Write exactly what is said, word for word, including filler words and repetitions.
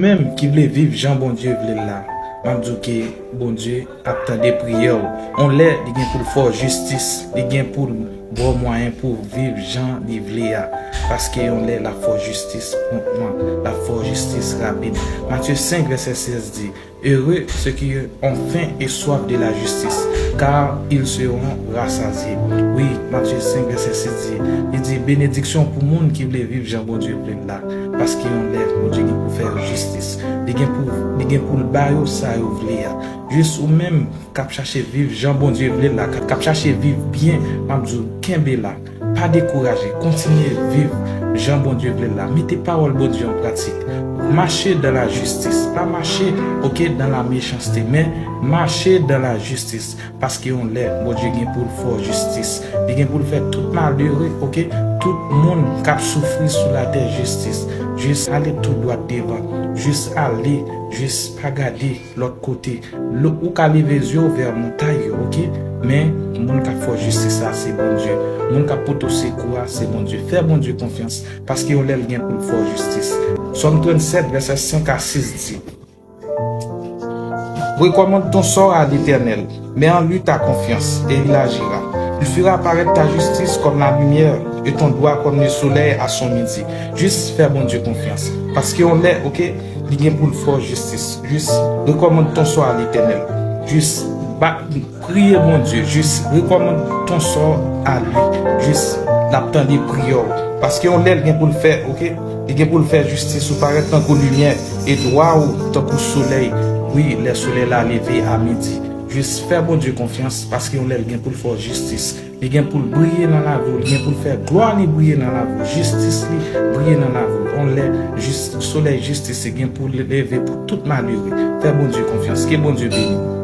Menm ki vle viv jan Bondye vle l la, m ap di w ke Bondye ap tande priyè w. On lè, li gen pou l fè w jistis, li gen pou l ba w mwayen pou w viv jan li vle a. Paske on lè, l ap fè w jistis pwonpman, l ap fè w jistis rapid. Matye senk, vèsè sèz di, Heureux ceux qui ont faim et soif de la justice, car ils seront rassasiés. Wi, Matye senk, vèsè sèz di, li di, benediksyon pou moun ki vle viv jan Bondye vle l la, paske yon lè, Bondye gen pou fè yo jistis. Li gen pou, li gen pou l ba yo sa yo vle a. Jis ou menm k ap chache viv jan Bondye vle l la, k ap chache viv byen, m ap di w, kenbe la. Pa dekouraje, kontinye viv jan Bondye vle l la. Mete pawòl Bondye an pratik. Mache dans la justice. Pa mache, oke, dans la méchanceté, men mache dans la justice. Paske yon lè, Bondye gen pou l fè w jistis. Li gen pou l fè tout malere, oke, tout moun k ap soufri sou latè jistis. Jis ale tou dwat devan. Jis ale, jis pa gade lòt kote. Lo-, ou ka leve zye w vè montay yo, oke? Men, moun k ap fè w jistis la, se Bondye. Moun k ap pote w sekou a, se Bondye. Fè Bondye konfyans, paske yon lè l gen pou l fè w jistis. Sòm trannsèt, vèsè senk a sis di, Recommande ton sort à l'Éternel, mets en lui ta confiance, et il agira. Il fera apparaître ta justice comme la lumière et ton droit comme le soleil à son midi. Jis fè Bondye konfyans. Paske yon lè, oke, li gen pou l fè w jistis. Jis recommande ton sort à l'Éternel. Jis ba, priye Bondye. Jis recommande ton sort à lui. Jis l ap tande priyè w. Paske yon lè l gen pou l fè, oke? Li gen pou l fè jistis ou parèt tankou limyè e dwa ou tankou solèy. Wi, lè solèy la leve a midi. Jis fè Bondye konfyans, paske yon lè l gen pou l fè w jistis. Li gen pou l briye nan lavi w, li gen pou l fè glwa li briye nan lavi w, jistis li briye nan lavi w. Yon lè, jis, solèy jistis li gen pou l leve pou tout malere. Fè Bondye konfyans. Ke Bondye beni w.